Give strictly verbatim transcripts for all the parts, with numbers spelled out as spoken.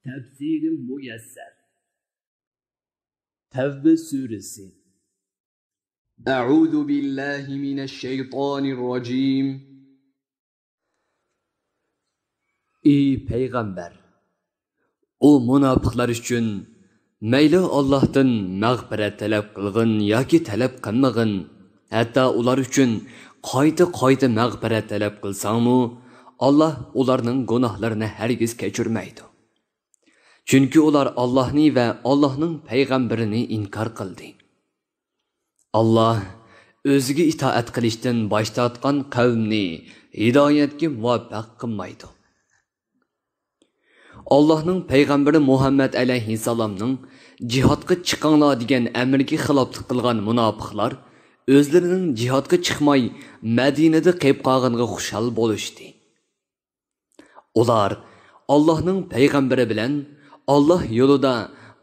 تەپسىرى مۇيەسسەر. تەۋبە سۈرىسى. أعوذ بالله من الشيطان الرجيم. ئى پەيغەمبەر! ئۇ مۇناپىقلار ئۈچۈن مەيلى ئاللاھتىن مەغپىرەت تەلەپ قىلغىن ياكى تەلەپ قىلمىغىن، ھەتتا ئۇلار ئۈچۈن قايتا-قايتا مەغپىرەت تەلەپ قىلساڭمۇ، ئاللاھ ئۇلارنىڭ گۇناھلىرىنى ھەرگىز كەچۈرمەيدۇ. چۈنكى ئۇلار ئاللاھنى ۋە ئاللاھنىڭ پەيغەمبىرىنى ئىنكار قىلدى. ئاللاھ ئۆزىگە ئىتائەت قىلىشتىن باش تارتقان قەۋمنى ھىدايەتكە مۇۋەپپەق قىلمايدۇ. ئاللاھنىڭ پەيغەمبىرى مۇھەممەد ئەلەيھىسسالامنىڭ «جىھادقا چىقىڭلار» دېگەن ئەمرىگە خىلاپلىق قىلغان مۇناپىقلار ئۆزلىرىنىڭ جىھادقا چىقماي، مەدىنىدە قېلىپ قالغىنىغا خۇشال بولۇشتى. ئۇلار ئاللاھنىڭ پەيغەمبىرى بىلەن ئاللاھ يولىدا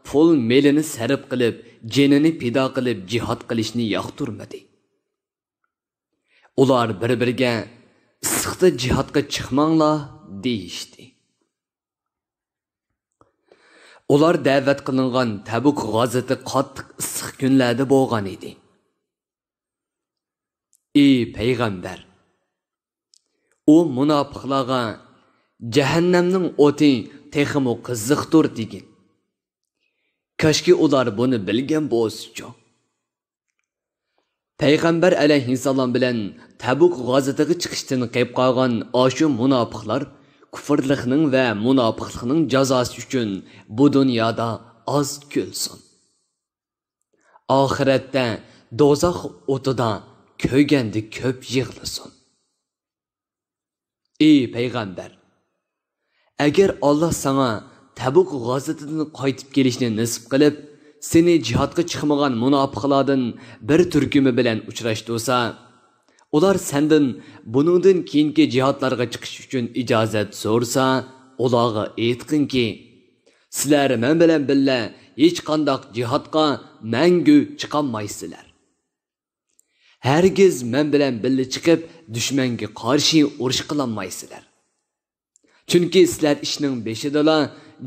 پۇل-مېلىنى سەرپ قىلىپ، جېنىنى پىدا قىلىپ جىھاد قىلىشنى ياقتۇرمىدى. ئۇلار بىر-بىرىگە «ئىسسىقتا جىھادقا چىقماڭلار» دېيىشتى. ئۇلار دەۋەت قىلىنغان تەبۇك غازىتى قاتتىق ئىسسىق كۈنلەردە بولغان ئىدى. ئى پەيغەمبەر! ئۇ مۇناپىقلارغا «جەھەننەمنىڭ ئوتى تېخىمۇ قىزىقتۇر» دېگىن. كاشكى ئۇلار بۇنى بىلگەن بولسىچۇ! پەيغەمبەر ئەلەيھىسسالام بىلەن تەبۇك غازىتىغا چىقىشتىن قېلىپ قالغان ئاشۇ مۇناپىقلار كۇفرلۇقنىڭ ۋە مۇناپىقلىقنىڭ جازاسى ئۈچۈن بۇ دۇنيادا ئاز كۈلسۇن. ئاخىرەتتە دوزاخ ئوتىدا كۆرگەندە كۆپ يىغلىسۇن. ئى پەيغەمبەر! ئەگەر ئاللاھ ساڭا تەبۇك غازىتىدىن قايتىپ كېلىشنى نېسىپ قىلىپ، سېنى جىھادقا چىقمىغان مۇناپىقلاردىن بىر تۈركۈمى بىلەن ئۇچراشتۇرسا، ئۇلار سەندىن بۇنىڭدىن كېيىنكى جىھادلارغا چىقىش ئۈچۈن ئىجازەت سورىسا، ئۇلارغا ئېيتقىنكى، سىلەر مەن بىلەن بىللە ھېچقانداق جىھادقا مەڭگۈ چىقالمايسىلەر. ھەرگىز مەن بىلەن بىللە چىقىپ، دۈشمەنگە قارشى ئۇرۇش قىلالمايسىلەر. چۈنكى سىلەر ئىشنىڭ بېشىدىلا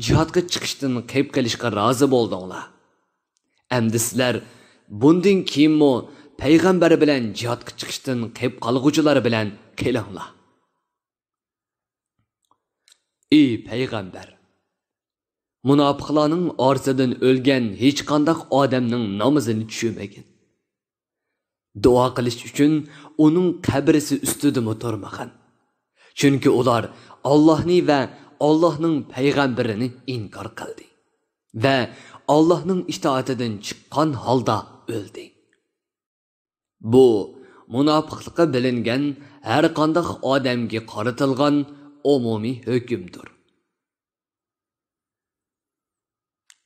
جىھادقا چىقىشتىن قېلىپ قېلىشقا رازى بولدۇڭلار. ئەمدى سىلەر بۇندىن كېيىنمۇ پەيغەمبەر بىلەن جىھادقا چىقىشتىن قېلىپ قالغۇچىلار بىلەن قېلىڭلار. ئى پەيغەمبەر! مۇناپىقلارنىڭ ئارىسىدىن ئۆلگەن ھېچقانداق ئادەمنىڭ نامىزىنى چۈشۈرمىگىن. دۇئا قىلىش ئۈچۈن ئۇنىڭ قەبرىسى ئۈستىدىمۇ تۇرمىغىن. چۈنكى ئۇلار ئاللاھنى ۋە ئاللاھنىڭ پەيغەمبىرىنى ئىنكار قىلدى ۋە ئاللاھنىڭ ئىتائىتىدىن چىققان ھالدا ئۆلدى. بۇ مۇناپىقلىقى بىلىنگەن ھەرقانداق ئادەمگە قارىتىلغان ئومۇمىي ھۆكۈمدۇر.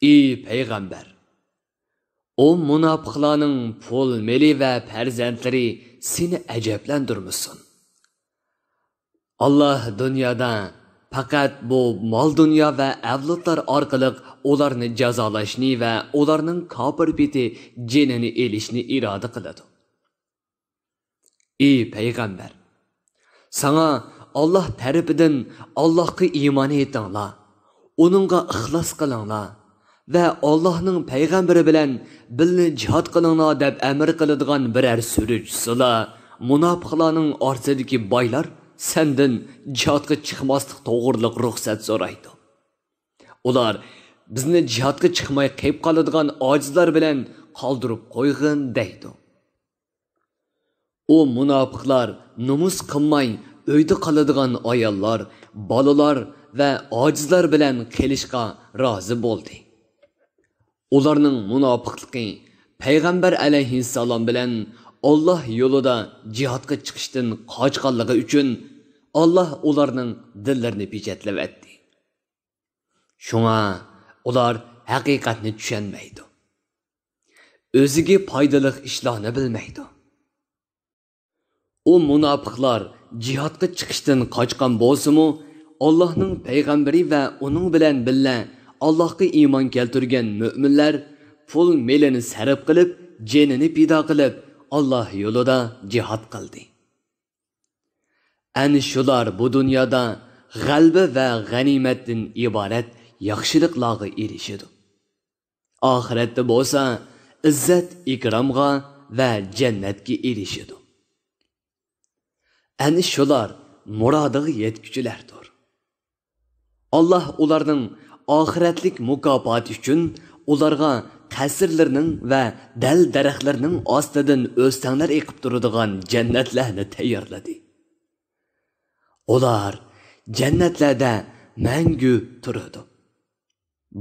ئى پەيغەمبەر! ئۇ مۇناپىقلارنىڭ پۇل-مېلى ۋە پەرزەنتلىرى سېنى ئەجەبلەندۈرمىسۇن. ئاللاھ دۇنيادا پەقەت بۇ مال-دۇنيا ۋە ئەۋلادلار ئارقىلىق ئۇلارنى جازالاشنى ۋە ئۇلارنىڭ كاپىر پېتى جېنىنى ئېلىشنى ئىرادە قىلىدۇ. ئى پەيغەمبەر! ساڭا ئاللاھ تەرىپىدىن «ئاللاھقا ئىمان ئېيتىڭلار، ئۇنىڭغا ئىخلاس قىلىڭلار ۋە ئاللاھنىڭ پەيغەمبىرى بىلەن بىللە جىھاد قىلىڭلار» دەپ ئەمىر قىلىدىغان بىرەر سۈرە چۈشسىلا، مۇناپىقلارنىڭ ئارىسىدىكى بايلار سەندىن جىھادقا چىقماسلىق توغرىلىق رۇخسەت سورايدۇ. ئۇلار، «بىزنى جىھادقا چىقماي قېلىپ قالىدىغان ئاجىزلار بىلەن قالدۇرۇپ قويغىن» دەيدۇ. ئۇ مۇناپىقلار نومۇس قىلماي ئۆيدە قالىدىغان ئاياللار، بالىلار ۋە ئاجىزلار بىلەن قېلىشقا رازى بولدى. ئۇلارنىڭ مۇناپىقلىقى پەيغەمبەر ئەلەيھىسسالام بىلەن ئاللاھ يولىدا جىھادقا چىقىشتىن قاچقانلىقى ئۈچۈن، ئاللاھ ئۇلارنىڭ دىللىرىنى پېچەتلەۋەتتى. شۇڭا ئۇلار ھەقىقەتنى چۈشەنمەيدۇ. ئۆزىگە پايدىلىق ئىشلارنى بىلمەيدۇ. ئۇ مۇناپىقلار جىھادقا چىقىشتىن قاچقان بولسىمۇ، ئاللاھنىڭ پەيغەمبىرى ۋە ئۇنىڭ بىلەن بىللە ئاللاھقا ئىمان كەلتۈرگەن مۆمىنلەر پۇل-مېلىنى سەرپ قىلىپ، جېنىنى پىدا قىلىپ، ئاللاھ يولىدا جىھاد قىلدى. ئەنە شۇلار بۇ دۇنيادا غەلىبە ۋە غەنىيمەتتىن ئىبارەت ياخشىلىقلارغا ئېرىشىدۇ. ئاخىرەتتە بولسا ئىززەت-ئىكرامغا ۋە جەننەتكە ئېرىشىدۇ. ئەنە شۇلار مۇرادىغا يەتكۈچىلەردۇر. ئاللاھ ئۇلارنىڭ ئاخىرەتلىك مۇكاپاتى ئۈچۈن ئۇلارغا قەسىرلىرىنىڭ ۋە دەل-دەرەخلىرىنىڭ ئاستىدىن ئۆستەڭلەر ئېقىپ تۇرىدىغان جەننەتلەرنى تەييارلىدى. ئۇلار جەننەتلەردە مەڭگۈ تۇرىدۇ.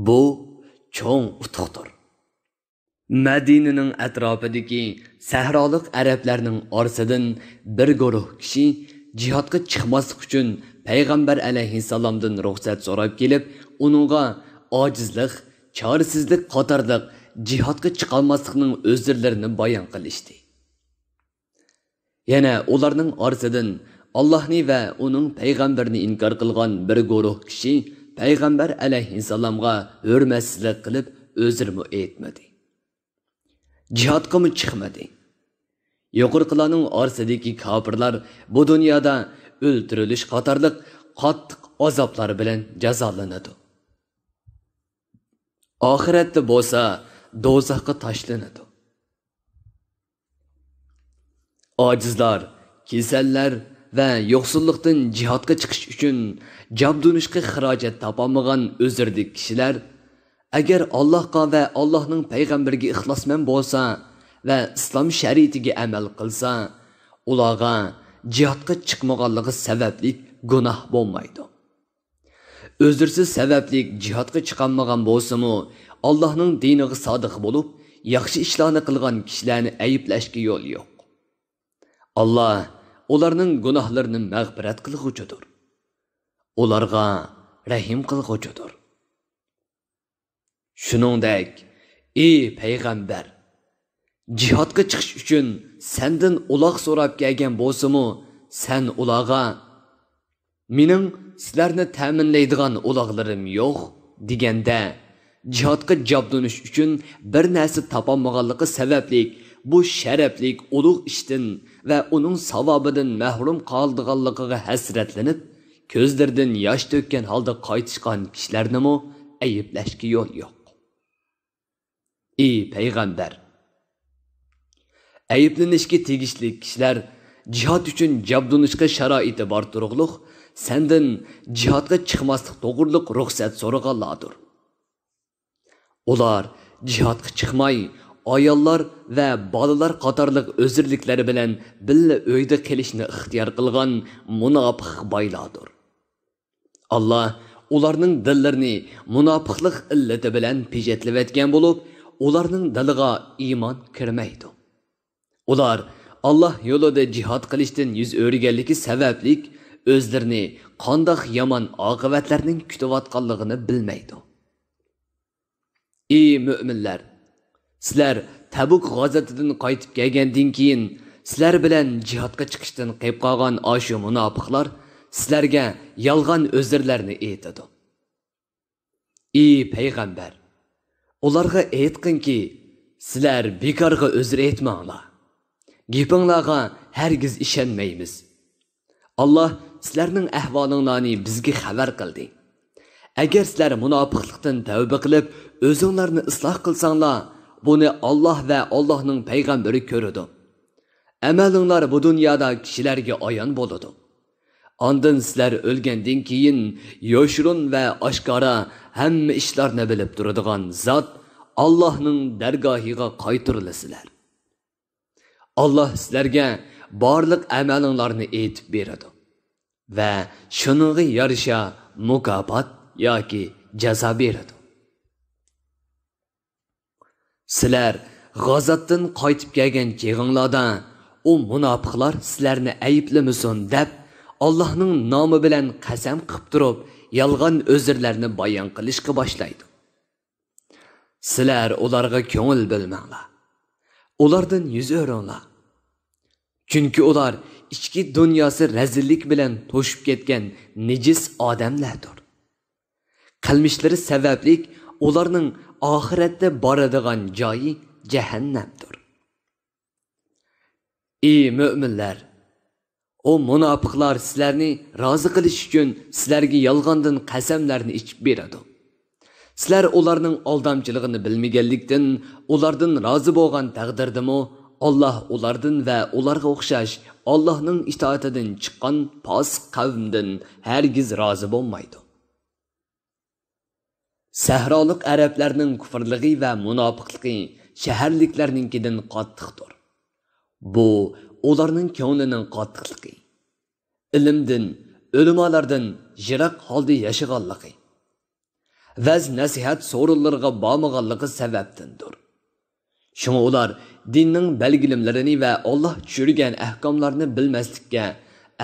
بۇ چوڭ ئۇتۇقتۇر. مەدىنىنىڭ ئەتراپىدىكى سەھرالىق ئەرەبلەرنىڭ ئارىسىدىن بىر گۇرۇھ كىشى جىھادقا چىقماسلىق ئۈچۈن پەيغەمبەر ئەلەيھىسسالامدىن رۇخسەت سوراپ كېلىپ، ئۇنىڭغا ئاجىزلىق، چارىسىزلىك قاتارلىق جىھادقا چىقالماسلىقنىڭ ئۆزۈرلىرىنى بايان قىلىشتى. يەنە ئۇلارنىڭ ئارىسىدىن ئاللاھنى ۋە ئۇنىڭ پەيغەمبىرىنى ئىنكار قىلغان بىر گۇرۇھ كىشى پەيغەمبەر ئەلەيھىسسالامغا ھۆرمەتسىزلىك قىلىپ ئۆزرىمۇ ئېيتمىدى. جىھادقىمۇ چىقمىدى. يۇقىرىقىلارنىڭ ئارىسىدىكى كاپىرلار بۇ دۇنيادا ئۆلتۈرۈلۈش قاتارلىق قاتتىق ئازابلار بىلەن جازالىنىدۇ. ئاخىرەتتە بولسا دوزاخقا تاشلىنىدۇ. ئاجىزلار، كېسەللەر ۋە يوقسۇللۇقتىن جىھادقا چىقىش ئۈچۈن جابدۇنۇشقا خىراجەت تاپالمىغان ئۆزۈردىك كىشىلەر، ئەگەر ئاللاھقا ۋە ئاللاھنىڭ پەيغەمبىرىگە ئىخلاسمەن بولسا ۋە ئىسلام شەرىئىتىگە ئەمەل قىلسا، ئۇلارغا جىھادقا چىقمىغانلىقى سەۋەبلىك گۇناھ بولمايدۇ. ئۆزرىسى سەۋەبلىك جىھادقا چىقالمىغان بولسىمۇ، ئاللاھنىڭ دىنىغا سادىق بولۇپ، ياخشى ئىشلارنى قىلغان كىشىلەرنى ئەيىبلەشكە يول يوق. ئاللاھ ئۇلارنىڭ گۇناھلىرىنى مەغپىرەت قىلغۇچىدۇر. ئۇلارغا رەھىم قىلغۇچىدۇر. شۇنىڭدەك، ئى پەيغەمبەر، جىھادقا چىقىش ئۈچۈن سەندىن ئۇلاغ سوراپ كەلگەن بولسىمۇ، سەن ئۇلارغا، مېنىڭ سىلەرنى تەمىنلەيدىغان ئۇلاغلىرىم يوق، دېگەندە، جىھادقا جابدۇنۇش ئۈچۈن بىر نەرسە تاپالمىغانلىقى سەۋەبلىك بۇ شەرەپلىك ئۇلۇغ ئىشتىن ۋە ئۇنىڭ ساۋابىدىن مەھرۇم قالىدىغانلىقىغا ھەسرەتلىنىپ، كۆزلىرىدىن ياش تۆككەن ھالدا قايتىشقان كىشىلەرنىمۇ ئەيىبلەشكە يول يوق. ئى پەيغەمبەر! ئەيىبلىنىشكە تېگىشلىك كىشىلەر جىھاد ئۈچۈن جابدۇنۇشقا شارائىتى بار تۇرۇقلۇق سەندىن جىھادقا چىقماسلىق توغرۇلۇق رۇخسەت سورىغانلاردۇر. ئۇلار جىھادقا چىقماي، ئاياللار ۋە بالىلار قاتارلىق ئۆزۈرلۈكلەر بىلەن بىللە ئۆيدە قېلىشنى ئىختىيار قىلغان مۇناپىق بايلاردۇر. ئاللاھ ئۇلارنىڭ دىللىرىنى مۇناپىقلىق ئىللىتى بىلەن پېچەتلىۋەتكەن بولۇپ، ئۇلارنىڭ دىلىغا ئىمان كىرمەيدۇ. ئۇلار ئاللاھ يولىدا جىھاد قىلىشتىن يۈز ئۆرۈگەنلىكى سەۋەبلىك، ئۆزلىرىنى قانداق يامان ئاقىۋەتلەرنىڭ كۈتۈۋاتقانلىقىنى بىلمەيدۇ. ئى مۆمىنلەر! سىلەر تەبۇك غازىتىدىن قايتىپ كەلگەندىن كېيىن، سىلەر بىلەن جىھادقا چىقىشتىن قېلىپ قالغان ئاشۇ مۇناپىقلار سىلەرگە يالغان ئۆزۈرلەرنى ئېيتىدۇ. ئى پەيغەمبەر! ئۇلارغا ئېيتقىنكى، سىلەر بىكارغا ئۆزۈر ئېيتماڭلار. گېپىڭلارغا ھەرگىز ئىشەنمەيمىز. ئاللاھ سىلەرنىڭ ئەھۋالىڭلارنى بىزگە خەۋەر قىلدى. ئەگەر سىلەر مۇناپىقلىقتىن تەۋبە قىلىپ، ئۆزۈڭلارنى ئىسلاھ قىلساڭلار، بۇنى ئاللاھ ۋە ئاللاھنىڭ پەيغەمبىرى كۆرىدۇ. ئەمەلىڭلار بۇ دۇنيادا كىشىلەرگە ئايان بولىدۇ. ئاندىن سىلەر ئۆلگەندىن كېيىن يوشۇرۇن ۋە ئاشكارا ھەممە ئىشلارنى بىلىپ تۇرىدىغان زات ئاللاھنىڭ دەرگاھىغا قايتۇرۇلىسىلەر. ئاللاھ سىلەرگە بارلىق ئەمەلىڭلارنى ئېيتىپ بېرىدۇ ۋە شۇنىڭغا يارىشا مۇكاپات ياكى جازا بېرىدۇ. سىلەر غازاتتىن قايتىپ كەلگەن چېغىڭلاردا، ئۇ مۇناپىقلار سىلەرنى ئەيىبلىمىسۇن دەپ، ئاللاھنىڭ نامى بىلەن قەسەم قىلىپ تۇرۇپ، يالغان ئۆزۈرلەرنى بايان قىلىشقا باشلايدۇ. سىلەر ئۇلارغا كۆڭۈل بۆلمەڭلار. ئۇلاردىن يۈز ئۆرۈڭلار. چۈنكى ئۇلار ئىچكى دۇنياسى رەزىللىك بىلەن توشۇپ كەتكەن نىجىس ئادەملەردۇر. قىلمىشلىرى سەۋەبلىك ئۇلارنىڭ ئاخىرەتتە بارىدىغان جايى جەھەننەمدۇر. ئى مۆمىنلەر! ئۇ مۇناپىقلار سىلەرنى رازى قىلىش ئۈچۈن سىلەرگە يالغاندىن قەسەملەرنى ئىچىپ بېرىدۇ. سىلەر ئۇلارنىڭ ئالدامچىلىقىنى بىلمىگەنلىكتىن، ئۇلاردىن رازى بولغان تەقدىردىمۇ، ئاللاھ ئۇلاردىن ۋە ئۇلارغا ئوخشاش ئاللاھنىڭ ئىتائىتىدىن چىققان پاسىق قەۋمدىن ھەرگىز رازى بولمايدۇ. سەھرالىق ئەرەبلەرنىڭ كۇفرلىقى ۋە مۇناپىقلىقى شەھەرلىكلەرنىڭكىدىن قاتتىقتۇر. بۇ ئۇلارنىڭ كۆڭلىنىڭ قاتتىقلىقى، ئىلىمدىن، ئۆلىمالاردىن يىراق ھالدا ياشىغانلىقى، ۋەز-نەسىھەت سورۇنلىرىغا بارمىغانلىقى سەۋەبتىندۇر. شۇڭا ئۇلار دىننىڭ بەلگىلىمىلىرىنى ۋە ئاللاھ چۈشۈرگەن ئەھكاملارنى بىلمەسلىككە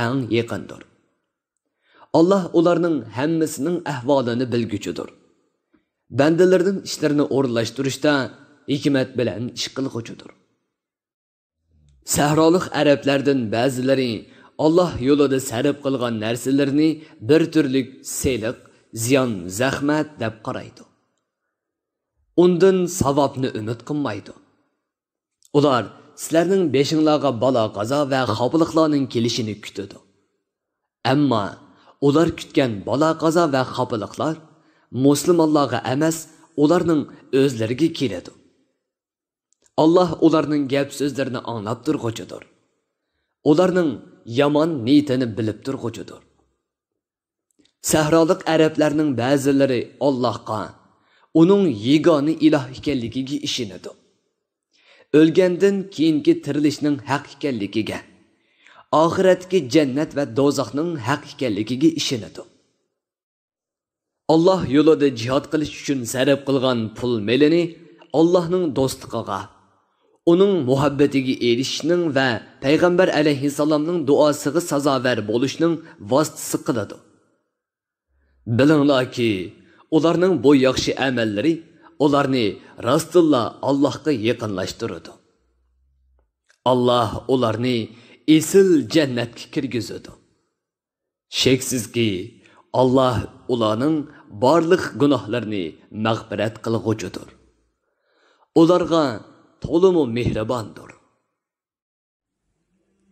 ئەڭ يېقىندۇر. ئاللاھ ئۇلارنىڭ ھەممىسىنىڭ ئەھۋالىنى بىلگۈچىدۇر. بەندىلىرىنىڭ ئىشلىرىنى ئورۇنلاشتۇرۇشتا ھېكمەت بىلەن ئىش قىلغۇچىدۇر. سەھرالىق ئەرەبلەردىن بەزىلىرى ئاللاھ يولىدا سەرپ قىلغان نەرسىلىرىنى بىر تۈرلۈك سېلىق، زىيان، زەخمەت دەپ قارايدۇ. ئۇندىن ساۋابنى ئۈمىد قىلمايدۇ. ئۇلار سىلەرنىڭ بېشىڭلارغا بالا-قازا ۋە خاپىلىقلارنىڭ كېلىشىنى كۈتىدۇ. ئەمما ئۇلار كۈتكەن بالا-قازا ۋە خاپىلىقلار مۇسۇلمانلارغا ئەمەس، ئۇلارنىڭ ئۆزلىرىگە كېلىدۇ. ئاللاھ ئۇلارنىڭ گەپ-سۆزلىرىنى ئاڭلاپ تۇرغۇچىدۇر. ئۇلارنىڭ يامان نىيىتىنى بىلىپ تۇرغۇچىدۇر. سەھرالىق ئەرەبلەرنىڭ بەزىلىرى ئاللاھقا، ئۇنىڭ يېگانە ئىلاھ ئىكەنلىكىگە ئىشىنىدۇ. ئۆلگەندىن كېيىنكى تىرىلىشنىڭ ھەق ئىكەنلىكىگە، ئاخىرەتتىكى جەننەت ۋە دوزاخنىڭ ھەق ئىكەنلىكىگە ئىشىنىدۇ. ئاللاھ يولىدا جىھاد قىلىش ئۈچۈن سەرپ قىلغان پۇل-مېلىنى ئاللاھنىڭ دوستلۇقىغا، ئۇنىڭ مۇھەببىتىگە ئېرىشىشنىڭ ۋە پەيغەمبەر ئەلەيھىسسالامنىڭ دۇئاسىغا سازاۋەر بولۇشنىڭ ۋاسىتىسى قىلىدۇ. بىلىڭلاركى، ئۇلارنىڭ بۇ ياخشى ئەمەللىرى ئۇلارنى راستتىنلا ئاللاھقا يېقىنلاشتۇرىدۇ. ئاللاھ ئۇلارنى ئېسىل جەننەتكە كىرگۈزىدۇ. شەكسىزكى، ئاللاھ ئۇلارنىڭ بارلىق گۇناھلىرىنى مەغپىرەت قىلغۇچىدۇر. ئۇلارغا تولىمۇ مېھرىباندۇر.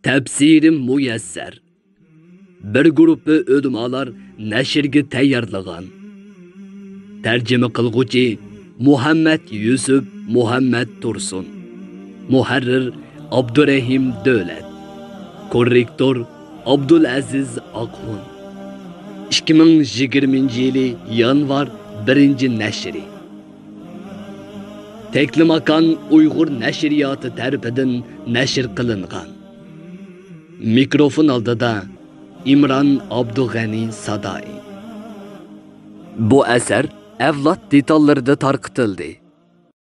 تەپسىرى مۇيەسسەر. بىر گۇرۇپپا ئۆلىمالار نەشرگە تەييارلىغان. تەرجىمە قىلغۇچى مۇھەممەد يۈسۈپ مۇھەممەد تۇرسۇن. مۇھەررىر ئابدۇرەھىم دۆلەت. كوررېكتور ئابدۇلئەزىز ئاقھۇن. ئىككى مىڭ يىگىرمىنچى يىلى يانۋار بىرىنچى نەشرى. تەكلىماكان ئۇيغۇر نەشرىياتى تەرىپىدىن نەشر قىلىنغان. مىكروفون ئالدىدا ئىمران ئابدۇغەنى سادائى. بۇ ئەسەر ئەۋلاد دېتاللىرىدا تارقىتىلدى.